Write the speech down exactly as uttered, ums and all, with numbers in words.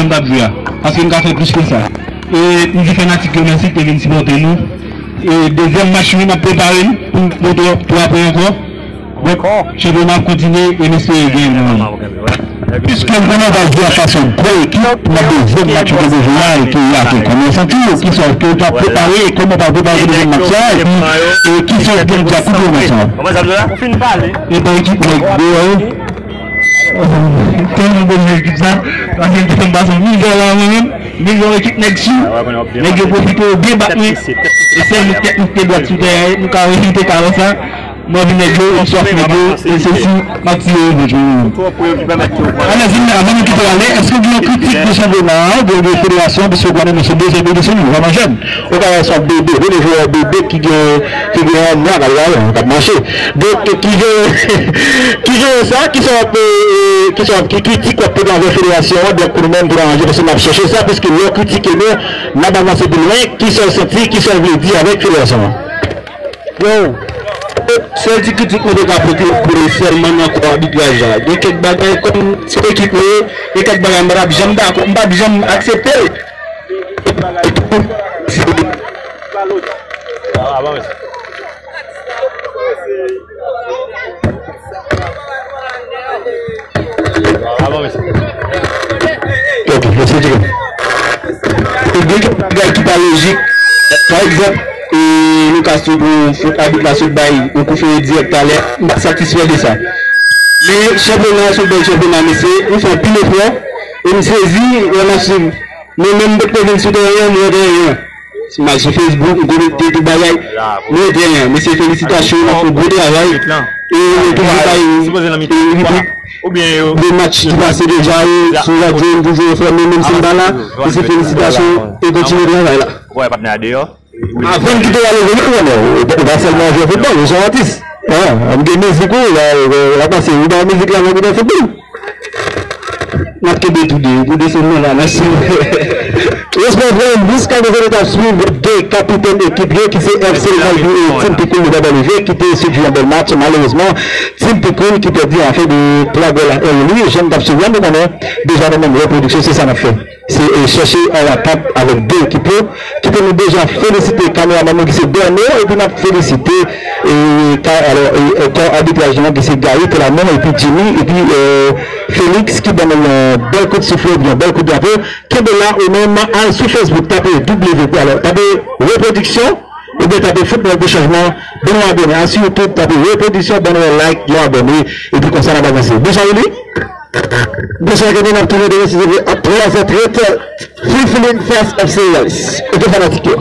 N ap jwe a. Paske n ka fè plis ke sa. E m di fanatik yo mèsi ki te vin sipòte nou. E dezyèm match nou, n ap prepare n pou, pou twa, twa pwen ankò. Donk, chanpyona ap kontinye e n espere gen yon. Piske n konnen w pral jwe anfas yon gwo ekip nan dezyèm match ou te jwe a e ke w ap konnen santi w, kisa w te prepare e kòman w pral prepare pou dezyèm match la, epi e kisa w gen pou w di ak tout moun sa. E pa ekip nèg deyò yo. Tèlman gwo jwe ekip sa, paske l te fè m pase yon mizè la mwen menm, mizè ekip nèg sou, nèg yo pwofite yo byen bat mwen, e sèl nou tèt nou te dwat sou tèren, nou ka rejte talon sa, m anvi nèg yo, m swaf nèg yo, e se si m ap tire revanj mwen menm. Alèz, avan nou kite w ale, èske w gen yon kritik de chanpyona a, oubyen de federasyon, paske w konnen nou se dezyèm edisyon, nou vrèman jèn. Ou ka wè se yon bebe, wi, nou jwe yon bebe ki gen, ki gen yon mwa k ap gade, k ap mache. Donk, ki gen, ki gen sa, ki sa w ap, e, ki sa w ap, ki kritik w ap pote anvè federasyon an, donk pou nou menm, pou n aranje, paske n ap chèche sa, piske lè w kritike nou, n ap avanse pi lwen, ki sa w santi, ki sa w vle di avèk federasyon an? Yo, sèl ti kritik mwen te ka pote pou li sèlman nan kò abitraj la. Gen kèk bagay kòm se ekip mwen ye, gen kèk bagay mwen p ap janm dakò, m p ap janm aksepte l. Ok, mèsi Djigèn. E gen kèk bagay ki pa lojik. Pa egzanp, e, nou ka sot yon fot abit la sot bay yon kou fere dirèk talè, m pa satisfè de sa. Men chanpyona a se yon bèl chanpyona, mesye, nou fè anpil efò, e m sezi lè m ap swiv. Mwen menm, m te vin sou tèren an, m wè tèren an. M al sou Facebook, m konekte tout bagay. M wè tèren an. Mesye, felisitasyon, n ap fè gwo travay. E nou toujou bay, e, de match ki pase deja, e sou radyo, nou toujou enfòme, menm si n pa la. Mesye, felisitasyon, e kontinye travay la. Avan n kite w ale, vini pou konnen, ou pa sèlman jwe foutbòl, ou se yon atis. An gen mizik ou, la pase, ou nan mizik la, ou nan foutbòl. N ap kenbe tou de, pou desann nan la, mèsi. Respè frè m, jiska nou vini t ap swiv de kapitèn ekip yo, ki se F C Malvi e Team Picool, nou pa leve, ki te sot jwe yon bèl match, malerezman, Team Picool ki pèdi an fè de twa gòl a en, wi, jan n t ap swiv la, nou konnen, deja nou menm, repwodiksyon, se sa n ap fè. Se, e, chèche an rankont avèk de ekip yo. Kite nou deja felisite kameramann nou ki se Dèno, epi n ap felisite, e, ka, alò, e, e, kò abitraj lan ki se Gary Telamon, epi Jimmy, epi, e, Félix ki ban nou yon bèl kout sifle, yon bèl kout drapo. Kenbe la, ou menm, al sou Facebook, tape W P, alò, tape repwodiksyon, oubyen tape Foutbòl pou Chanjman, ban nou abòne. Al sou YouTube, tape repwodiksyon, ban nou yon like, yon abòne, epi konsa n ap avanse. Bonswa, Willy. Bonswa, Kevin, n ap tounen demen, si Dye vle, a twa zè trant, Free Feeling Fast F C L. Ok, fanatik yo.